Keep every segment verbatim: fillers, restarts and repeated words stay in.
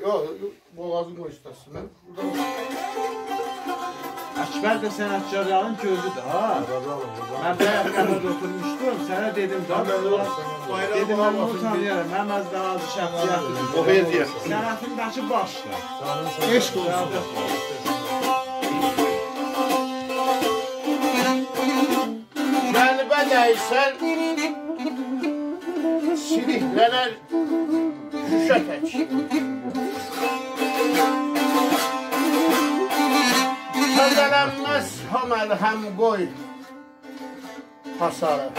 یوخ، بوغازین قوی اوسته‌سینه. اکبر ده صنعتکارلارین گؤزودور، ها؟ من بایاق قهوه‌ده اوتورموشدوم، سنه دئدیم ده، دئدیم، من بونو تانییارام، من از داها شخصیتی. او هدیه. صنعتینده‌کی باشدیر. عشق اولسون. قلبه دیسن، سیلیکلنر شوشه تک. تازه‌لنمز ها ملهم، قوی حصاری.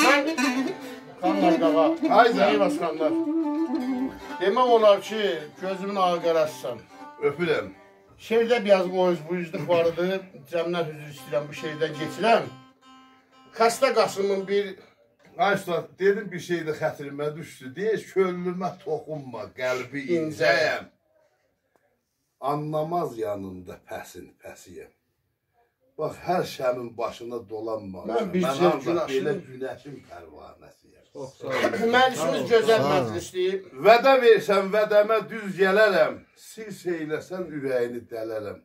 من، خانلار، قاباغا. آی ساغ اول. سید باشقانلار. دئمک اولار کی، گؤزومون آغی قاراسیسان. اؤپورم. شعرده بیر آز او اوز بو اوزلوک وار ایدی. جمعدن عذر ایسته‌ییرم، بو شعردن کئچیرم. خسته قاسیمین بیر آی اوستاد، دئدیم بیر شئی ده خاطیریمه دوشدو. دئییر، کؤنلومه توخونما، قلبی اینجه‌یم. اینجه‌یم. آنلاماز یانیندا پسین پسی‌یم. باخ، هر شمعین باشینا دولانمامیشام. من بیر من شئی آنجاق گوناشیم. بئله گونشین پروانه‌سی‌یم. چوخ ساغ اول. مجلیسیمیز گؤزل مجلیسدیر. وعده وئرسن وعده‌مه دوز گله‌رم، سیرس ائیله‌سن اوره‌یینی دله‌رم.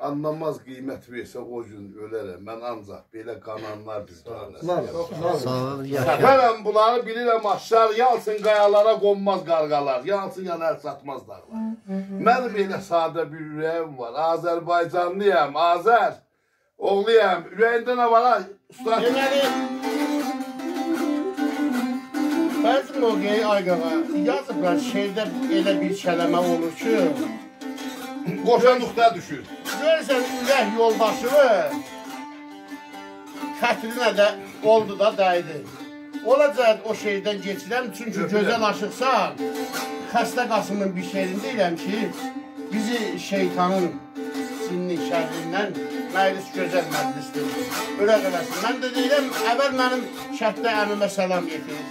آنلاماز قیمت وئرسه او گون اؤله‌رم، من آنجاق بئله قانانلار دوزله‌رم. ساغ اول، ساغ اول. ساغ اول، یاشا. سپرم بونلاری بیلیرم آشلار، یالسین قایالارا قونماز قارغالار، یالسین یانار چاتماز داغلار. منیم ائله ساده بیر اوره‌ییم وار، آذربایجانلی‌یام، آذر اوغلویام، اوره‌یینده نه وار، ها، اوستا؟ دئمه‌لی، بعضی موقعی، آی قاغا، یازیبلار، شعرده ائله بیر کلمه اولور کی، قوشا نقطه دوشور. گؤرورسن، اورک یولداشینی خطرینه ده اولدو دا دَیدی. اولاجاق او شعردن کئچیرم، چونکی گؤزل عاشیقسان، خسته قاسیمین بیر شعرینی دئییرم کی، بیزی شیطانین، جنین شرّیندن مجلیس گؤزل مجلیسدیر. اورک ائله‌سین. من ده دئییرم، اول منیم کتده عمیمه سلام یئتیر.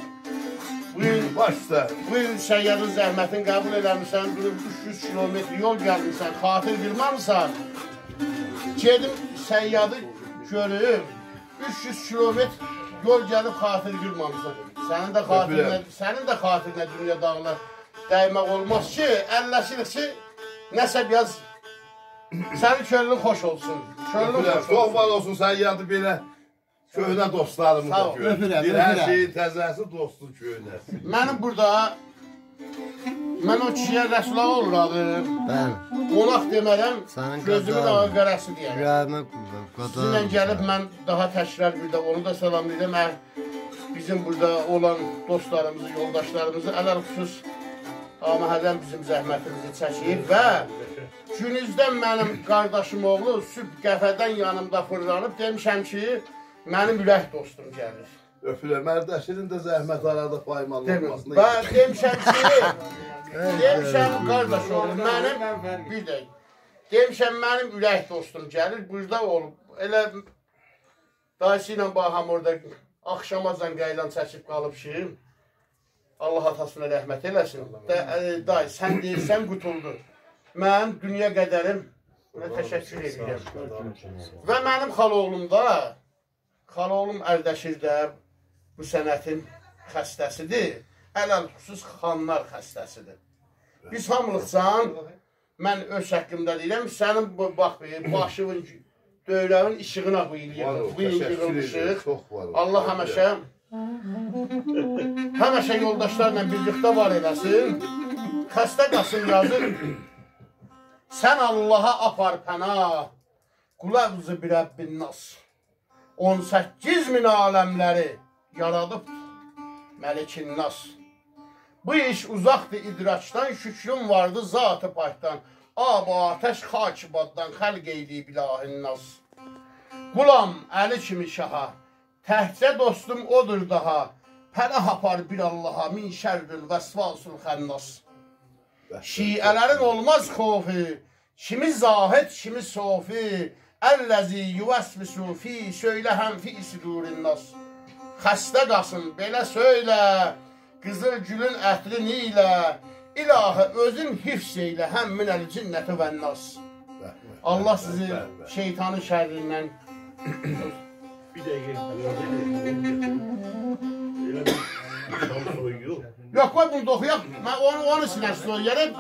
بو گون، باش اوسته. بو گون صیادین زحمتینی قبول ائله‌میسن، دوروب اوچ یوز کیلومتر یول گلمیسن، خاطیر قیرمامیسان. گئدیم صیادی گؤروم، اوچ یوز کیلومتر یول گلیب خاطیر قیرمامیسان. سنین ده خاطیرینه، اؤپورم. سنین ده خاطیرینه دونیا داغلار دَیمک اولماز کی، اللشیریک کی، نه‌سه بیر آز سنین کؤنلون خوش اولسون. کؤنلون اؤپورم. خوش اولسون. چوخ وار اولسون، صیادی بئله کؤهنه دوستلاریمیز دا گؤرور. ساغ اول. اؤپورم، دئییر، هر اؤپورم. شئیین تزه‌سی دوستون کؤهنه‌سی. منیم بورادا، من او کیشی‌یه رسول آغا اولور آدی. بلی. قوناق دئمه‌رم، سنین گؤزومون قاجان آغی قاراسی دئیه‌رم. اوره‌ییمه قاجان سیزینله اولسون. گلیب من داها تکرار بیر ده اونو دا سلاملاییرام. ا، بیزیم بورادا اولان دوستلاریمیزی، یولداشلاریمیزی، علی‌الخصوص آقا محرم بیزیم زحمتیمیزی چکیب و گونوزدن منیم قارداشیم اوغلو صبح قهوه‌دن یانیمدا فیرلانیب، دئمیشم کی، منیم اورک دوستوم گلیر. اؤپورم، اردشیرین ده زحمتی آرادا پایمال اولماسین. دئمه. و دئمیشم کی، دئمیشم، قارداش اوغلو، منیم، بیر دقیقه. دئمیشم، منیم اورک دوستوم گلیر، بورادا اولوب. ائله داییسی ایله باهم اورادا آخشاماجان قاییلان چکیب قالیب کی، الله آتاسینا رحمت ائله‌سین. ده، ائ، دای، سن دئییرسن، قوتولدو. من دونیا قدریم، من تشکر ائدیرم. و منیم خالاوغلوم دا، خالاوغلوم اردشیر ده بو صنعتین خسته‌سیدیر. علی‌الخصوص خانلار خسته‌سیدیر. بیز هامیلیقجان، من اؤز حاققیمدا دئییرم، سنین بو، باخ، بیر باشیوین، دؤوره‌وین ایشیغینا بو ایل ییغیلمیشیق. وار اول، تشکر ائدیرم، چوخ وار اول. الله همیشه، همیشه یولداشلارلا بیرلیکده وار ائله‌سین. خسته قاسیم یازیر. سن اللها آپار پناه، قول اعوذ برب الناس. اون سککیز مین عالملری یارادیب ملک الناس. بو ایش اوزاقدیر ادراکدان، شکرون واردی ذات پاکدان. آب و آتش خاک باددان خلق ائیله‌ییب اله الناس. قولام علی کیمی شاها، تکجه دوستوم اودور داها. پناه آپار بیر اللها، من شر الوسواس الخناس. شیعه‌لرین اولماز خوفو، کیمی زاهد، کیمی صوفی، الذی یوسوس فی، سؤیله هم فی صدور الناس. خسته قاسیم، بئله سؤیله، قیزیل گولون عطرین ایله، الهی اؤزون حفظ ائیله، هم من الجنة و الناس. بلی، بلی، الله سیزی، بلی، بلی، شیطانین شرّیندن بیر دقیقه. ائله بیر شانس یوخ. یوخ، قوی بونو دا اوخویاق. من اونو، اونون اوستونه سؤیله‌رم.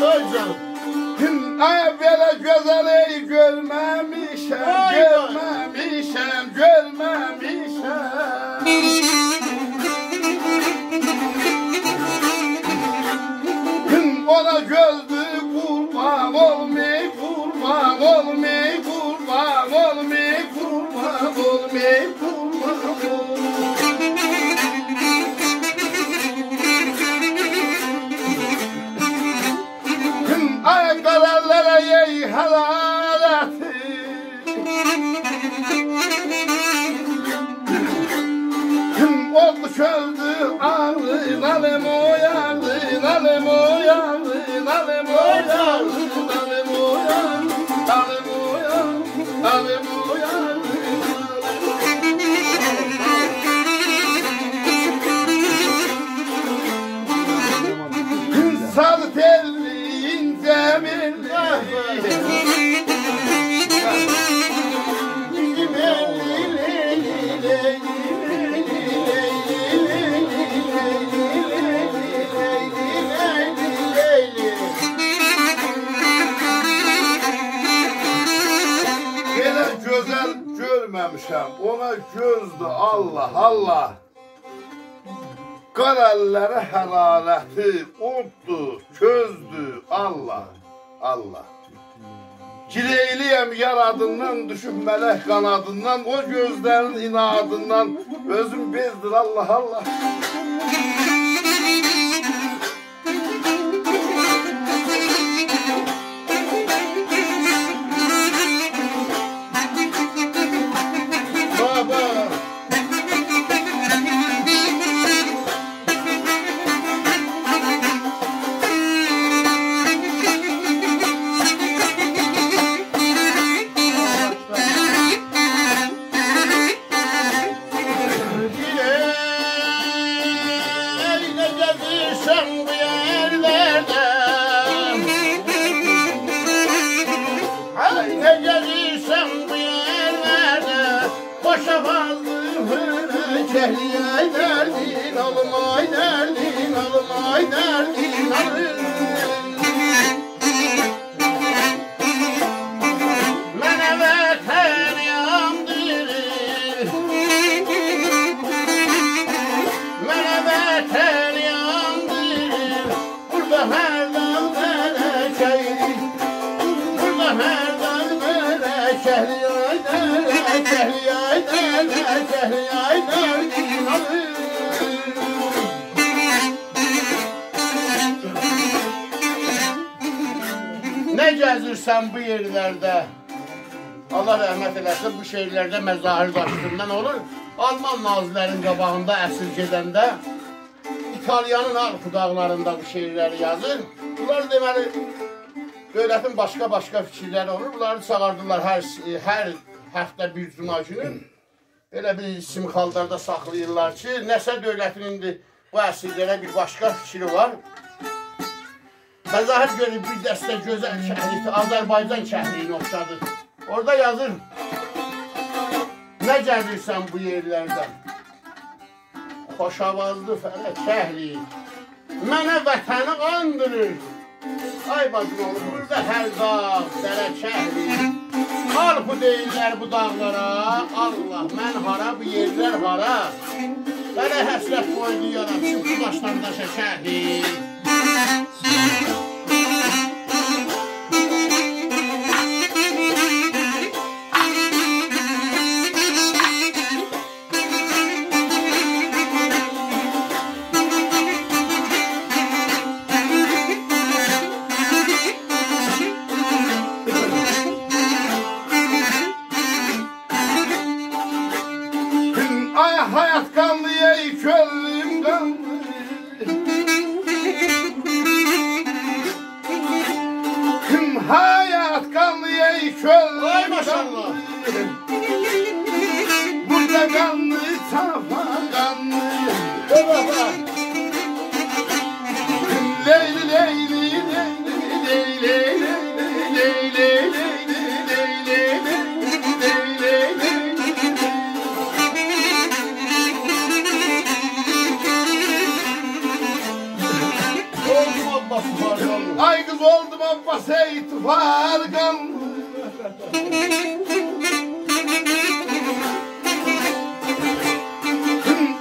آی جانیم. آی، بئله گؤزل ای گؤرمه‌میشم، آی جانیم. گؤرمه‌میشم، گؤرمه‌میشم. اونا گؤزدو قوربان اولماییم، قوربان اولماییم، قوربان اولماییم، قوربان اولماییم، قوربان اولماییم. آی قارا اللره، ای حلالتی. اولدو چؤلدو آغزی، نالیم اویاندی، نالیم اویاندی، نالیم اویاندی، نالیم اویاندی، نالیم اویاندی، نالیم اویاندی. ساز تئللی، اینجه بئللی. بئله گؤزل گؤرمه‌میشم، اونا گؤزدور، الله، الله. قارا اللره حلالتی، اوددور، کؤزدور، الله، الله. گیلئیلی‌یم یار آدیندان، دوشوب ملک قانادیندان، او گؤزلرین عنادیندان، اؤزوم بئزدیر، الله، الله. بابا. ای، نه گزیرسن بو یئرلرده؟ آی، نه گزیرسن بو یئرلرده؟ خوش آوازلی، حرکتلی، آی دردین آلیم، آی دردین آلیم، آی دردین آلیم. منه وطن یاندیریر، منه وطن یاندیریر. بورادا هردن برکه‌ییک، بورادا هردن برکه‌ییک، آی برکه‌ییک، آی برکه‌ییک، آی برکه‌ییک، آی برکه‌ییک. نه گزیرسن بو یئرلرده؟ الله رحمت ائله‌سین، بو شعرلر ده مظاهر داشیندان اولور. آلمان نازی‌لرین قاباغیندا اسیر گئدنده ایتالیانین آلپ داغلاریندا بو شعرلری یازیر. بونلار دئمه‌لی، دؤولتین باشقا-باشقا فیکیرلری اولور. بونلاری چاغیردیرلار هر، هر هفته بیر جمعه گونو. ائله بیر سیمخالداردا ساخلاییرلار کی، نه‌سه دؤولتین ایندی بو اسیرلره بیر باشقا فیکری وار. مظاهر گؤرور بیر دسته گؤزل کهلیکدیر، آذربایجان کهلیگینه اوخشادیر. اورادا یازیر: نه گزیرسن بو یئرلرده؟ خوش آوازلی فلک کهلیک منه وطنی آندیریر. آی باجیم اوغلو، بورادا هر داغ، دره، کهلیک. آلپ دئییرلر بو داغلارا، الله، من هارا، بو یئرلر هارا؟ بله، حسرت قویدو یارا، چوخ بو داشدان داشا کهلیک. گؤل. آی ماشاالله. بورادا قانلی، صافا قانلی. بو باخ، باخ. لیلی، لیلی، لیلی. اولدوم عباس، اولدوم. آی قیز، اولدوم عباس، ای توفارقان.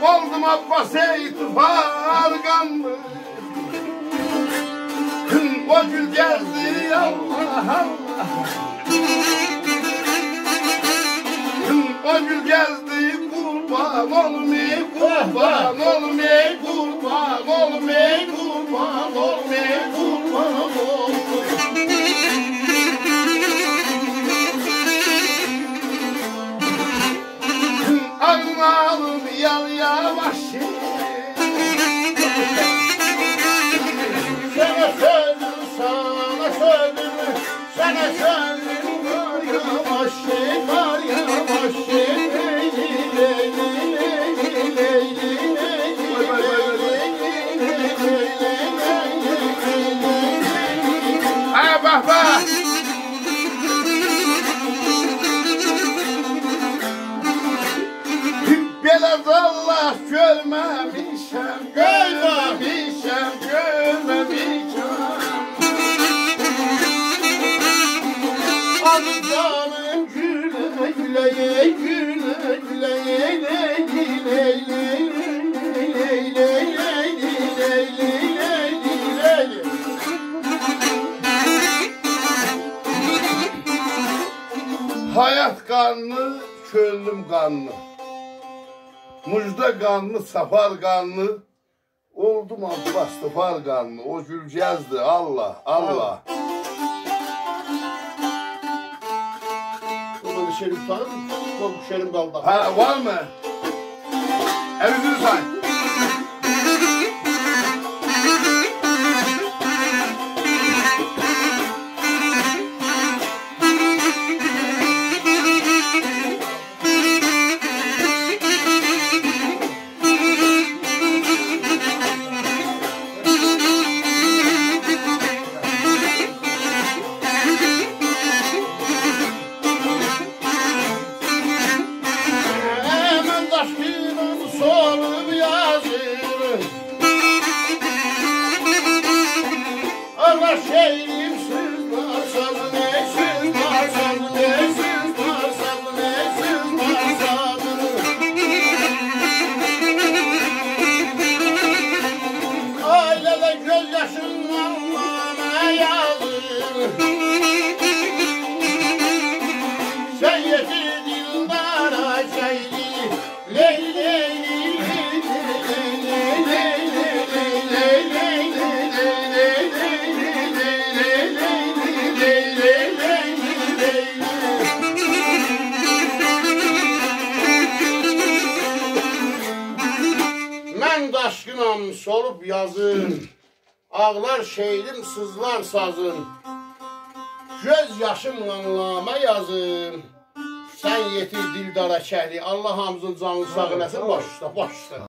اولدوم عباس، ای توفارقان. او گول گلدی، آللاه، آللاه. او گول گلدی، قوربان اولوم، ای قوربان اولوم، ای قوربان اولوم، ای قوربان اولوم، ای قوربان اولوم. آغلامام، یال یاواش. سنه سؤزوم، سنه سؤزوم، سنه سؤزوم، قار یاواش، قار یاواش. لیلی، لیلی، لیلی، لیلی. هه، به، به. بئله زاللاه گؤرمه‌میشم، گؤرمه‌میشم، گؤرمه‌میشم. آدی جانیم گوله گوله، گوله گوله، لیلی، لیلی. حیات قانلی، کؤنلوم قانلی. مژده قانلی، صافار قانلی. اولدوم عباس، توفار قانلی. او گول گلدی، آللاه، آللاه. بونو دا شعری قوتاریم، بو شعریم قالدی. هه، وارمی؟ الیزینی سای. من داشقینام سولوب یازیم. آللاه شئیریم سیزلر سازین، ای سیزلر سازین، ای سیزلر سازین، ای سیزلر سازین. آیله‌ده گؤز یاشیندان نامه یازیر. سن یئتیر دلدارا شئیری. من داشقینام سولوب یازین، آغلار شئیریم، سیزلار سازین. گؤز یاشیملا نامه یازین. سن یئتیر دلدارا شئیری. آللاه هامیمیزین جانینی ساغ ائله‌سین. باش اوسته، باش اوسته.